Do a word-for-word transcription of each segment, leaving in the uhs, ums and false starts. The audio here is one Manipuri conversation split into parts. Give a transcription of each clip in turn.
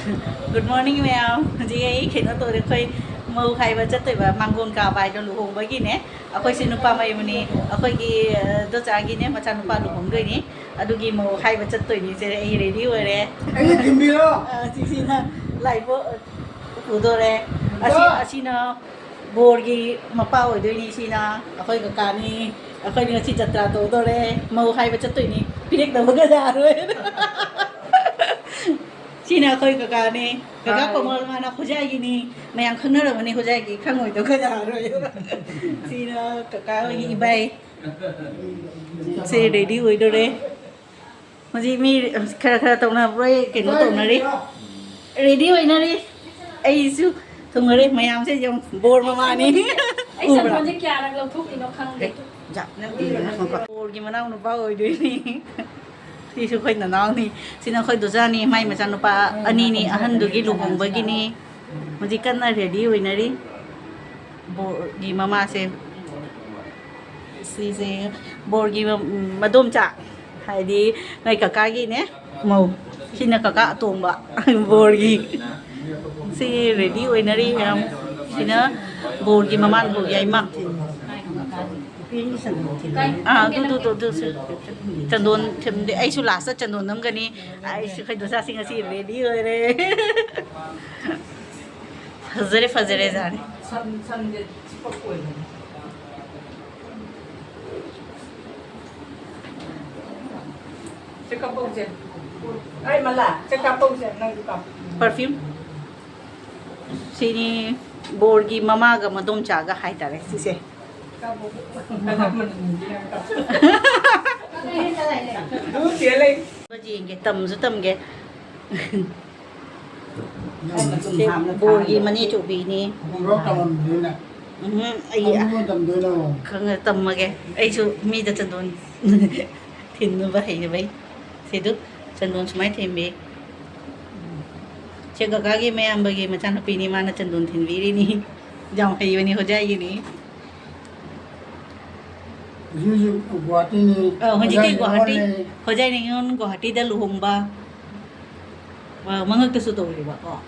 Good morning, ꯃꯌꯥꯝ꯫ ꯍꯧꯖꯤꯛ ꯑꯩ ꯀꯩꯅꯣ ꯇꯧꯔꯦ, ꯑꯩꯈꯣꯏ ꯃꯧ ꯍꯥꯏꯕ ꯆꯠꯇꯣꯏꯕ, ꯃꯥꯡꯒꯣꯟ ꯀꯥꯕ ꯍꯥꯏꯗꯣ ꯂꯨꯍꯣꯡꯕꯒꯤꯅꯦ꯫ ꯑꯩꯈꯣꯏꯁꯤ ꯅꯨꯄꯥ ꯃꯌꯨꯝꯅꯤ, ꯑꯩꯈꯣꯏꯒꯤ, ꯑ, ꯗꯣꯆꯥꯒꯤꯅꯦ ꯃꯆꯥꯅꯨꯄꯥ ꯂꯨꯍꯣꯡꯗꯣꯏꯅꯤ, ꯑꯗꯨꯒꯤ ꯃꯧ ꯍꯥꯏꯕ ꯆꯠꯇꯣꯏꯅꯤ꯫ ꯁꯦ, ꯑꯩ ready ꯑꯣꯏꯔꯦ꯫ ꯑꯩꯅ ꯊꯤꯟꯕꯤꯔꯣ꯫ ꯑ, ꯁꯤꯁꯤꯅ ꯂꯥꯏꯕꯣ ꯄꯨꯗꯣꯔꯦ꯫ ꯑꯁꯤ, ꯏꯆꯥ! ꯑꯁꯤꯅ ꯕꯣꯔꯒꯤ ꯃꯄꯥ ꯑꯣꯏꯗꯣꯏꯅꯤ꯫ ꯁꯤꯅ ꯑꯩꯈꯣꯏ ꯀꯀꯥꯅꯤ꯫ ꯑꯩꯈꯣꯏꯅꯤ ꯉꯁꯤ ꯖꯇ꯭ꯔꯥ ꯇꯧꯗꯣꯔꯦ꯫ ꯃꯧ ꯍꯥꯏꯕ ꯆꯠꯇꯣꯏꯅꯤ꯫ ꯄꯤꯔꯛꯇꯕꯒ ꯌꯥꯔꯣꯏ꯫ ꯁꯤꯅ ꯑꯩꯈꯣꯏ ꯀꯀꯥꯅꯤ꯫ ꯀꯀꯥ ꯍꯥꯏ꯫ ꯀꯣꯃꯜ, ꯃꯥꯅ ꯍꯣꯖꯥꯏꯒꯤꯅꯤ꯫ ꯃꯌꯥꯝ ꯈꯪꯅꯔꯕꯅꯤ ꯍꯣꯖꯥꯏꯒꯤ꯫ ꯈꯪꯉꯣꯏꯗꯕꯒ ꯌꯥꯔꯣꯏ꯫ ꯁꯤꯅ ꯀꯀꯥ ꯍꯣꯏꯒꯤ ꯏꯕꯥꯏ꯫ ꯁꯤ ready ꯑꯣꯏꯗꯣꯔꯦ꯫ ꯍꯧꯖꯤꯛ ꯃꯤ ꯈꯔ ꯈꯔ ꯇꯧꯅꯕ, ꯂꯣꯏ ꯀꯩꯅꯣ ꯇꯧꯅꯔꯤ, ready ꯑꯣꯏꯅꯔꯤ꯫ ꯑꯩꯁꯨ ꯊꯨꯡꯉꯔꯦ꯫ ꯃꯌꯥꯝꯁꯦ ꯌꯦꯡꯉꯨ, ꯕꯣꯔ ꯃꯃꯥꯅꯤ꯫ ꯑꯩ ꯎꯕ꯭ꯔꯥ? ꯆꯟꯗꯣꯟꯁꯦ ꯀꯌꯥꯔꯛ ꯂꯧꯊꯣꯛꯇꯣꯏꯅꯣ ꯈꯪꯗꯦ꯫ ꯖꯥ, ꯅꯪ ꯎꯕ꯭ꯔꯥ? ꯕꯣꯔꯒꯤ ꯃꯅꯥꯎ ꯅꯨꯄꯥ ꯑꯣꯏꯗꯣꯏꯅꯤ꯫ ꯁꯤꯁꯨ ꯑꯩꯈꯣꯏ ꯅꯅꯥꯎꯅꯤ꯫ ꯁꯤꯅ ꯑꯩꯈꯣꯏ ꯗꯣꯖꯥꯅꯤ, ꯃꯥꯏ ꯃꯆꯥꯅꯨꯄꯥ ꯑꯅꯤꯅꯤ, ꯑꯍꯟꯗꯨꯒꯤ ꯂꯨꯍꯣꯡꯕꯒꯤꯅꯤ꯫ ꯍꯧꯖꯤꯛ ꯀꯟꯅ ready ꯑꯣꯏꯅꯔꯤ꯫ ꯕꯣꯔꯒꯤ ꯃꯃꯥꯁꯦ, ꯁꯤꯁꯦ ꯕꯣꯔꯒꯤ ꯃ-, ꯃꯗꯣꯝꯆꯥ, ꯍꯥꯏꯗꯤ ꯅꯣꯏ ꯀꯀꯥꯒꯤꯅꯦ ꯃꯧ꯫ ꯁꯤꯅ ꯀꯀꯥ ꯑꯇꯣꯝꯕ, ꯕꯣꯔꯒꯤ꯫ ꯁꯤ ready ꯑꯣꯏꯅꯔꯤ ꯃꯌꯥꯝ꯫ ꯁꯤꯅ ꯕꯣꯔꯒꯤ ꯃꯃꯥꯟ, ꯕꯣꯔꯒꯤ ꯌꯥꯏꯃ꯫ ꯑꯥ, ꯑꯗꯨ, ꯑꯗꯨ, ꯑꯗꯨ, ꯑꯗꯨ, ꯁꯤ ꯆꯟꯗꯣꯟ ꯊꯤꯟꯗꯦ꯫ ꯑꯩꯁꯨ last ꯆꯟꯗꯣꯟ ꯅꯝꯒꯅꯤ꯫ ꯑꯩꯁꯨ ꯑꯩꯈꯣꯏ ꯗꯣꯁꯥꯁꯤꯡ ꯉꯁꯤ ready ꯑꯣꯏꯔꯦ꯫ ꯐꯖꯔꯦ, ꯐꯖꯔꯦ, ꯖꯥꯠꯅꯤ꯫ ꯁꯟ, ꯁꯟꯁꯦ ꯆꯤꯛꯄ ꯑꯣꯏꯕꯅꯦ꯫ ꯆꯦ ꯀꯥꯞꯄꯧꯁꯦ꯫ ꯑꯩ ꯃꯂꯥ, ꯆꯦ ꯀꯥꯞꯄꯧꯁꯦ, ꯅꯪꯁꯨ ꯀꯥꯞꯄꯨ꯫ Perfume꯫ ꯁꯤꯅꯤ ꯕꯣꯔꯒꯤ ꯃꯃꯥꯒ ꯃꯗꯣꯝꯆꯥꯒ ꯍꯥꯏꯇꯥꯔꯦ ꯁꯤꯁꯦ꯫ ꯀꯥꯞꯄꯧ꯫ ꯀꯅꯥ ꯃꯅꯤꯡꯗꯤ ꯌꯥꯝ ꯀꯥꯞꯄꯧ꯫ ꯑꯗꯨ ꯆꯦ ꯂꯩ꯫ ꯌꯦꯡꯒꯦ, ꯇꯝꯁꯨ ꯇꯝꯒꯦ꯫ ꯅꯪ ꯃꯇꯨꯝ ꯁꯤ ꯍꯥꯞꯅ ꯕꯣꯔꯒꯤ ꯊꯥꯔꯒ ꯃꯅꯦ ꯆꯧꯕꯤꯅꯤ꯫ ꯈꯣꯡꯒ꯭ꯔꯥꯎ ꯇꯝꯃꯝꯗꯣꯏꯅ꯫ ꯎꯝ, ꯑꯩ ꯇꯝꯃꯒ ꯇꯝꯗꯣꯏꯅꯣ? ꯈꯪꯉꯦ, ꯇꯝꯃꯒꯦ꯫ ꯑꯩꯁꯨ ꯃꯤꯗ ꯆꯟꯗꯣꯟ ꯊꯤꯟꯅꯕ ꯍꯩꯅꯕꯩ꯫ ꯁꯤꯗꯨ ꯆꯟꯗꯣꯟ ꯁꯨꯃꯥꯏꯅ ꯊꯤꯟꯕꯤ꯫ ꯁꯦ ꯀꯀꯥꯒꯤ ꯃꯌꯥꯝꯕꯒꯤ ꯃꯆꯥꯅꯨꯄꯤꯅꯤ, ꯃꯥꯅ ꯆꯟꯗꯣꯟ ꯊꯤꯟꯕꯤꯔꯤꯅꯤ꯫ ꯌꯥꯝ ꯍꯩꯕꯅꯤ, ꯍꯣꯖꯥꯏꯒꯤꯅꯤ꯫ ꯍꯧꯖꯤꯛ ꯍꯧꯖꯤꯛ ꯒꯨꯍꯥꯇꯤꯅꯤ꯫ ꯑ, ꯍꯧꯖꯤꯛꯇꯤ ꯍꯣꯖꯥꯏ ꯒꯨꯍꯥꯇꯤ, ꯅꯤꯉꯣꯜꯅꯤ꯫ ꯍꯣꯖꯥꯏ ꯅꯤꯉꯣꯜ ꯒꯨꯍꯥꯇꯤꯗ ꯂꯨꯍꯣꯡꯕ꯫ ꯃꯉꯛꯇꯁꯨ ꯇꯧꯔꯤꯕ꯫ ꯀꯣ꯫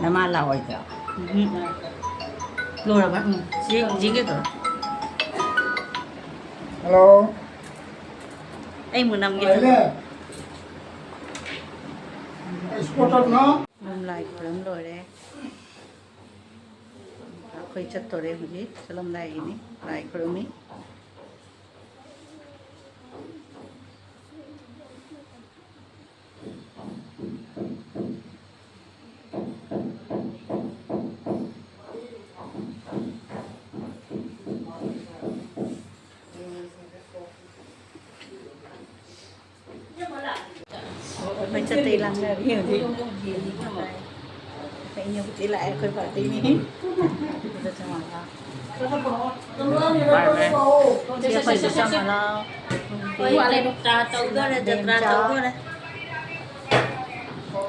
ꯅꯃꯥ ꯂꯥꯛꯑꯣꯏꯗ꯭ꯔꯣ? ꯎꯝ꯫ ꯂꯣꯏꯔꯕ? ꯎꯝ꯫ ꯆꯦ-, ꯆꯦ ꯀꯩꯗꯧꯔꯦ? ꯍꯜꯂꯣ꯫ ꯑꯩ ꯑꯃꯨꯛ ꯅꯝꯒꯦ꯫ ꯄꯥꯏꯂꯦ꯫ ꯑꯗꯨꯝ ꯂꯥꯏ ꯈꯨꯔꯨꯝ ꯂꯣꯏꯔꯦ꯫ ꯑꯩꯈꯣꯏ ꯆꯠꯇꯣꯔꯦ ꯍꯧꯖꯤꯛ꯫ ꯆꯠꯂꯝꯗꯥꯏꯒꯤꯅꯤ꯫ ꯂꯥꯏ ꯈꯨꯔꯨꯝꯃꯤ꯫ ꯃꯩꯆꯠꯇꯩ ꯂꯥꯡꯅꯔꯤ ꯍꯧꯖꯤꯛ꯫ ꯑꯩꯅ ꯍꯧꯖꯤꯛ ꯂꯥꯛꯑꯦ, ꯑꯩꯈꯣꯏ ꯄꯥꯔꯇꯤꯅꯤ꯫ ꯆꯦ ꯑꯩꯈꯣꯏꯁꯨ ꯆꯪꯉꯣ ꯂꯥꯎ꯫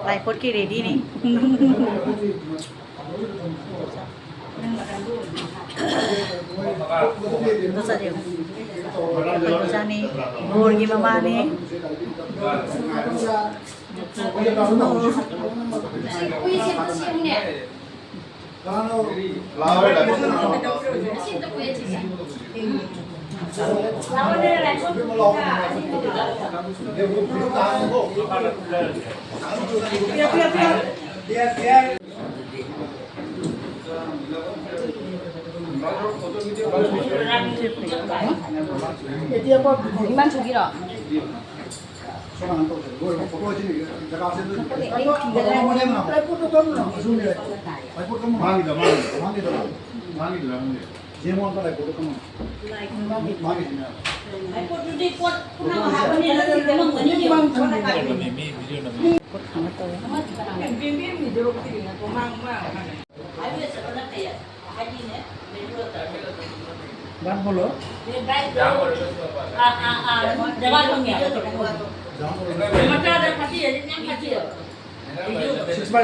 ꯂꯥꯏ ꯄꯣꯠꯀꯤ ꯔꯦꯗꯤꯅꯤ꯫ ꯑꯗꯣ ꯆꯠꯂꯦ꯫ ꯑꯩꯈꯣꯏ ꯄꯨꯖꯥꯅꯤ, ꯕꯣꯔꯒꯤ ꯃꯃꯥꯅꯤ꯫ ꯏꯃꯥꯟ ꯁꯨꯒꯤꯔꯣ? ꯃꯥꯒꯤꯗ, ꯃꯥꯒꯤꯗ, ꯃꯥꯒꯤꯗ, ꯃꯥꯒꯤꯗ꯫ ꯃꯥꯒꯤꯗꯨꯅ ꯈꯪꯗꯦ꯫ ꯃꯥꯒꯤꯁꯤꯅ꯫ ꯃꯤ, ꯃꯤ video ꯅꯝꯃꯤ꯫ बात बोलो। Six by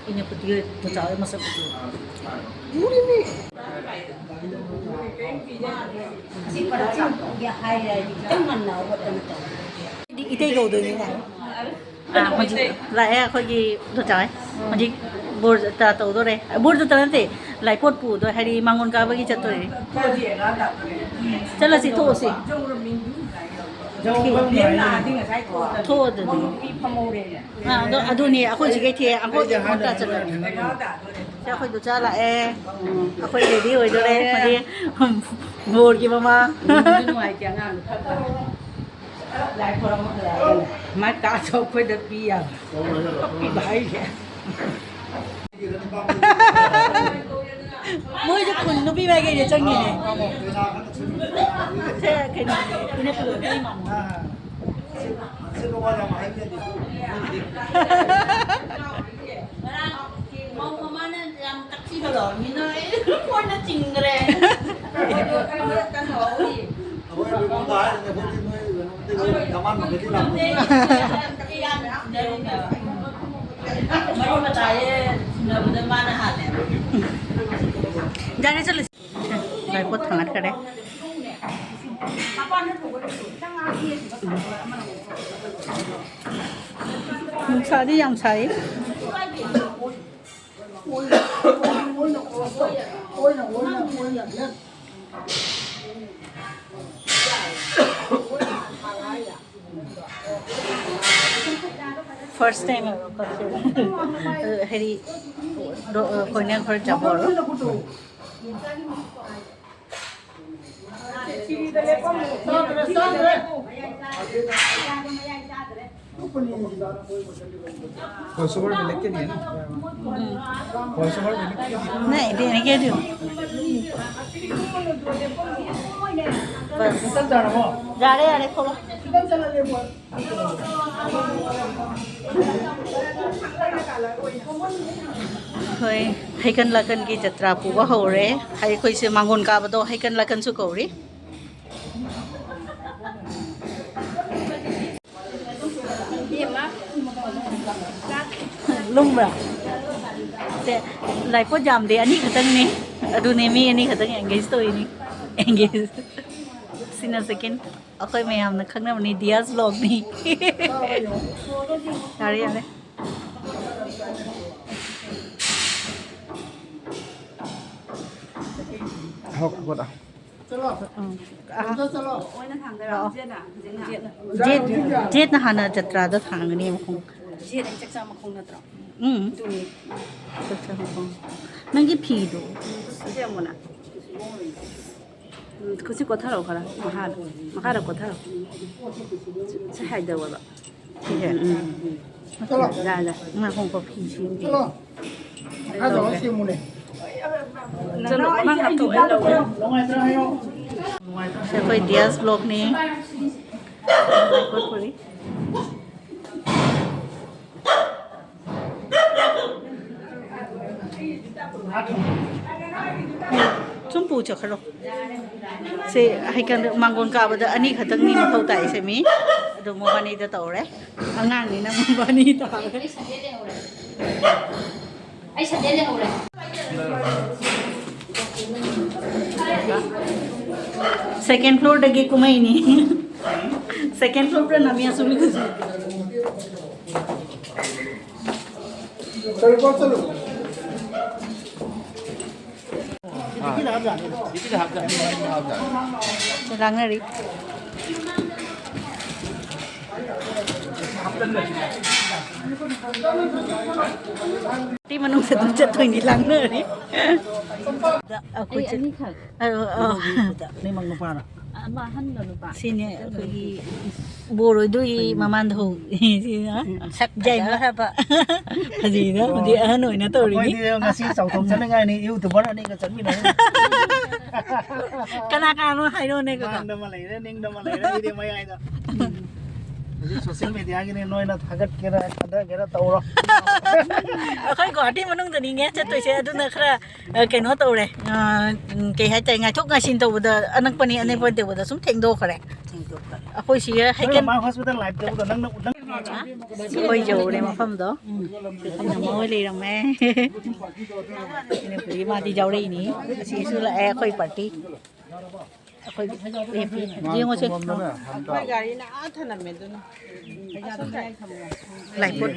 ꯏꯅꯦ ꯄꯨꯇꯤ ꯍꯣꯏ ꯗꯣꯆꯥ ꯍꯣꯏ ꯃꯁꯛ ꯎꯗ꯭ꯔꯤ꯫ ꯎꯔꯤꯃꯤ꯫ ꯈꯤꯇꯪ ꯉꯟꯅ ꯍꯧꯒꯠꯇꯅ ꯇꯧꯔꯦ꯫ ꯏꯇꯩ ꯀꯧꯗꯣꯏꯅꯤꯅꯦ꯫ ꯑꯥ, ꯍꯧꯖꯤꯛ ꯂꯥꯛꯑꯦ ꯑꯩꯈꯣꯏꯒꯤ ꯗꯣꯆꯥ ꯍꯣꯏ꯫ ꯍꯧꯖꯤꯛ ꯕꯣꯔ ꯖꯇ꯭ꯔꯥ ꯇꯧꯗꯣꯔꯦ꯫ ꯕꯣꯔ ꯖꯇ꯭ꯔꯥ ꯅꯠꯇꯦ, ꯂꯥꯏꯄꯣꯠ ꯄꯨꯗꯣꯏ, ꯍꯥꯏꯗꯤ ꯃꯥꯡꯒꯣꯟ ꯀꯥꯕꯒꯤ ꯆꯠꯇꯣꯏꯅꯦ꯫ ꯆꯠꯂꯁꯤ, ꯊꯣꯛꯑꯁꯤ꯫ ꯊꯣꯛꯑꯣ ꯑꯗꯨꯗꯤ꯫ ꯑꯥ, ꯑꯗꯣ ꯑꯗꯨꯅꯦ ꯑꯩꯈꯣꯏ ꯁꯤꯒꯩ ꯊꯦ-, ꯑꯩꯈꯣꯏ ꯉꯟꯇꯥ ꯆꯠꯂꯒꯦ꯫ ꯁꯤ ꯑꯩꯈꯣꯏ ꯗꯣꯆꯥ ꯂꯥꯛꯑꯦ꯫ ꯑꯩꯈꯣꯏ ꯔꯦꯗꯤ ꯑꯣꯏꯗꯣꯔꯦ꯫ ꯍꯧꯖꯤꯛ ꯕꯣꯔꯒꯤ ꯃꯃꯥ꯫ ꯅꯨꯡꯗꯤ ꯅꯨꯡꯉꯥꯏꯇꯦ ꯑꯉꯥꯡꯗꯣ ꯈꯔ ꯈꯔ꯫ ꯂꯥꯏ ꯈꯣꯏꯔꯝꯕ ꯍꯜꯂꯛꯑꯒꯅꯦ꯫ ꯃꯥꯏ ꯀꯥꯁꯨ ꯑꯩꯈꯣꯏꯗ ꯄꯤ ꯌꯥꯕ꯫ ꯀꯞꯄꯤꯕ ꯍꯥꯏꯁꯦ꯫ ꯃꯣꯏꯁꯨ ꯈꯨꯟ ꯅꯨꯄꯤ ꯃꯥꯏꯀꯩꯗ ꯆꯪꯉꯤꯅꯦ꯫ ꯁꯦ, ꯀꯩꯅꯣ, ꯏꯅꯦ ꯄꯨꯔꯛꯄ ꯏꯃꯥ꯫ ꯉꯔꯥꯡ ꯃꯧ ꯃꯃꯥꯅ ꯌꯥꯝ ꯇꯛꯁꯤꯟꯅꯕ ꯇꯧꯔꯝꯃꯤ, ꯅꯣꯏ ꯃꯣꯏꯅ ꯆꯤꯡꯈ꯭ꯔꯦ꯫ ꯑꯩꯈꯣꯏ ꯂꯨꯍꯣꯡꯕꯗ ꯍꯥꯏꯔꯤꯅꯦ, ꯑꯩꯈꯣꯏꯗꯤ ꯅꯣꯏ ꯀꯩꯅꯣꯗꯒꯤ ꯗꯃꯥꯟ ꯍꯣꯏꯗꯒꯤ ꯂꯥꯛꯄ꯫ ꯃꯔꯤ ꯃꯇꯥꯏ ꯁꯤꯟꯅꯕꯗ ꯃꯥꯅ ꯍꯥꯜꯂꯦ꯫ ꯌꯥꯔꯦ, ꯆꯠꯂꯁꯤ꯫ ꯂꯥꯏꯄꯣꯠ ꯊꯥꯡꯒꯠꯈꯔꯦ꯫ ꯅꯨꯡꯁꯥꯗꯤ ꯌꯥꯝ ꯁꯥꯏ꯫ First time, ꯍꯥꯏꯗꯤ, ꯀꯣꯏꯅ ꯈꯔ ꯆꯥꯕ ꯑꯣꯏꯔꯣ꯫ ꯈꯣꯏꯁꯨ ꯈꯔ ꯂꯩꯀꯦꯗꯤ ꯅ꯫ ꯈꯣꯏꯁꯨ ꯈꯔ ꯂꯩꯀꯦꯗꯤ꯫ ꯅ, ꯏꯗꯤ ꯅ ꯀꯦꯗꯤ꯫ ꯕꯁ꯫ ꯌꯥꯔꯦ, ꯌꯥꯔꯦ, ꯊꯣꯛꯂꯣ꯫ ꯑꯩꯈꯣꯏ ꯍꯩꯀꯟ ꯂꯥꯀꯟꯒꯤ ꯖꯇ꯭ꯔꯥ ꯄꯨꯕ ꯍꯧꯔꯦ꯫ ꯑꯩꯈꯣꯏꯁꯦ ꯃꯥꯡꯒꯣꯟ ꯀꯥꯕꯗꯣ ꯍꯩꯀꯟ ꯂꯥꯀꯟꯁꯨ ꯀꯧꯔꯤ꯫ ꯂꯨꯝꯕ꯭ꯔꯥ? ꯁꯦ, ꯂꯥꯏꯄꯣꯠ ꯌꯥꯝꯗꯦ, ꯑꯅꯤ ꯈꯛꯇꯪꯅꯦ꯫ ꯑꯗꯨꯅꯦ, ꯃꯤ ꯑꯅꯤ ꯈꯛꯇꯪ engage ꯇꯧꯔꯤꯅꯤ꯫ Engage꯫ ꯁꯤꯅ second, ꯑꯩꯈꯣꯏ ꯃꯌꯥꯝꯅ ꯈꯪꯅꯕꯅꯤ, ꯗꯤꯌꯥꯁ vlogꯅꯤ꯫ ꯌꯥꯔꯦ, ꯌꯥꯔꯦ꯫ ꯎꯝ꯫ ꯑꯥ꯫ ꯖꯦꯠ, ꯖꯦꯠꯅ ꯍꯥꯟꯅ ꯖꯇ꯭ꯔꯥꯗ ꯊꯥꯡꯒꯅꯤ ꯃꯈꯣꯡ꯫ ꯎꯝ꯫ ꯆꯠꯆ ꯃꯈꯣꯡ꯫ ꯅꯪꯒꯤ ꯐꯤꯗꯣ꯫ ꯎꯝ, ꯈꯨꯠꯁꯤ ꯀꯣꯊꯔꯛꯑꯣ ꯈꯔ ꯃꯈꯥꯗ꯫ ꯃꯈꯥꯗ ꯀꯣꯊꯔꯛꯑꯣ꯫ ꯁꯤ ꯍꯥꯏꯗꯧꯑꯣꯕ꯫ ꯁꯤꯁꯦ? ꯎꯝ, ꯎꯝ, ꯎꯝ꯫ ꯌꯥ, ꯌꯥ꯫ ꯉꯥꯏꯈꯣꯀꯣ, ꯐꯤ ꯁꯤꯃꯗꯤ꯫ ꯆꯠꯂꯣ꯫ ꯃꯈꯥ ꯆꯠꯂꯣ, ꯁꯦꯝꯃꯨꯅꯦ꯫ ꯆꯠꯂꯣ, ꯃꯥ ꯉꯥꯛꯇ ꯑꯣꯏꯍꯜꯂꯧꯔꯣ꯫ ꯁꯤ ꯑꯩꯈꯣꯏ ꯗꯤꯌꯥꯁ vlogꯅꯤ꯫ ꯁꯨꯝ ꯄꯨ ꯆꯠꯈ꯭ꯔꯣ꯫ ꯁꯦ, ꯍꯩꯀꯟꯗ ꯃꯥꯡꯒꯣꯟ ꯀꯥꯕꯗ ꯑꯅꯤ ꯈꯛꯇꯪꯅꯤ ꯃꯊꯧ ꯇꯥꯏꯁꯦ ꯃꯤ꯫ ꯑꯗꯣ ꯃꯕꯥꯅꯤꯗ ꯇꯧꯔꯦ꯫ ꯑꯉꯥꯡꯅꯤꯅ ꯃꯕꯥꯅꯤ ꯇꯥꯔꯦ꯫ ꯑꯩ ꯁꯟꯗꯦ ꯂꯩꯍꯧꯔꯦ꯫ Second floorꯗꯒꯤ ꯀꯨꯝꯃꯛꯏꯅꯤ꯫ Second floor ꯄ꯭ꯔꯅꯥꯃꯤ ꯑꯁꯨꯝ ꯂꯩꯕꯁꯦ꯫ ꯂꯥꯡꯅꯔꯤ꯫ ꯇꯤ ꯃꯅꯨꯡꯗ ꯑꯗꯨꯝ ꯆꯠꯇꯣꯏꯅꯤ, ꯂꯥꯡꯅꯔꯤ꯫ ꯑꯩꯈꯣꯏ ꯑꯩ ꯆꯠ-, ꯑꯅꯤꯈꯛ꯫ ꯑ, ꯑ, ꯅꯣꯏ ꯃꯧ ꯅꯨꯄꯥꯔꯣ? ꯑꯃ ꯑꯍꯟꯗꯣ ꯅꯨꯄꯥ꯫ ꯁꯤꯅꯦ ꯑꯩꯈꯣꯏꯒꯤ ꯕꯣꯔ ꯑꯣꯏꯗꯣꯏꯒꯤ ꯃꯃꯥꯟꯗꯧ꯫ ꯁꯤꯅ ꯁꯛ ꯌꯥꯏꯃ꯫ ꯐꯖꯕ꯫ ꯐꯖꯩꯗ, ꯍꯧꯖꯤꯛ ꯑꯍꯟ ꯑꯣꯏꯅ ꯇꯧꯔꯤꯅꯤ꯫ ꯑꯩꯈꯣꯏꯗꯤ ꯉꯁꯤ ꯆꯥꯎꯊꯣꯛꯆꯅꯤꯡꯉꯥꯏꯅꯤ, YouTuber ꯑꯅꯤꯒ ꯆꯠꯃꯤꯟꯅꯔꯤ꯫ ꯀꯅꯥ ꯀꯅꯥꯅꯣ ꯍꯥꯏꯔꯣꯅꯦ, ꯀꯀꯥ꯫ ꯃꯥꯡꯗ ꯑꯃ ꯂꯩꯔꯦ, ꯅꯤꯡꯗ ꯑꯃ ꯂꯩꯔꯦ, ꯑꯩꯗꯤ ꯃꯌꯥꯏꯗ꯫ ꯍꯧꯖꯤꯛ social mediaꯒꯤꯅꯦ, ꯅꯣꯏꯅ ꯊꯥꯒꯠꯀꯦꯔꯥ, ꯊꯥꯗꯒꯦꯔꯥ ꯇꯧꯔꯣ꯫ ꯑꯩꯈꯣꯏ ꯒꯨꯋꯥꯍꯥꯇꯤ ꯃꯅꯨꯡꯗꯅꯤꯅꯦ ꯆꯠꯇꯣꯏꯁꯦ, ꯑꯗꯨꯅ ꯈꯔ, ꯑ, ꯀꯩꯅꯣ ꯇꯧꯔꯦ꯫ ꯑ, ꯎꯝ, ꯀꯩ ꯍꯥꯏꯇꯥꯔꯦ, ꯉꯥꯏꯊꯣꯛ ꯉꯥꯏꯁꯤꯟ ꯇꯧꯕꯗ ꯑꯅꯛꯄꯅꯤ, ꯑꯅꯛꯄ ꯇꯧꯕꯗ ꯁꯨꯝ ꯊꯦꯡꯗꯣꯛꯈ꯭ꯔꯦ꯫ ꯊꯦꯡꯗꯣꯛꯈ꯭ꯔꯦ꯫ ꯑꯩꯈꯣꯏ ꯁꯤꯒ ꯅꯣꯏ ꯍꯩꯀꯟ- ꯃꯃꯥ hospital live ꯇꯧꯕꯗꯣ ꯅꯪꯅ, ꯅꯪ ꯑꯩꯈꯣꯏ ꯌꯧꯔꯦ ꯃꯐꯝꯗꯣ꯫ ꯑꯩꯈꯣꯏ ꯃꯃꯥ ꯍꯣꯏ ꯂꯩꯔꯝꯃꯦ꯫ ꯏꯅꯦꯄꯨꯔꯤ ꯃꯥꯗꯤ ꯌꯥꯎꯔꯛꯏꯅꯤ꯫ ꯑꯁꯤꯁꯨ ꯂꯥꯛꯑꯦ ꯑꯩꯈꯣꯏ ꯄꯥꯔꯇꯤ꯫ ꯑꯩꯈꯣꯏ ꯌꯦꯡꯉꯨꯁꯦ꯫ ꯑꯩꯈꯣꯏ ꯒꯥꯔꯤꯅ ꯑꯥ ꯊꯅꯝꯃꯦ ꯑꯗꯨꯅ꯫ ꯂꯥꯏꯄꯣꯠ꯫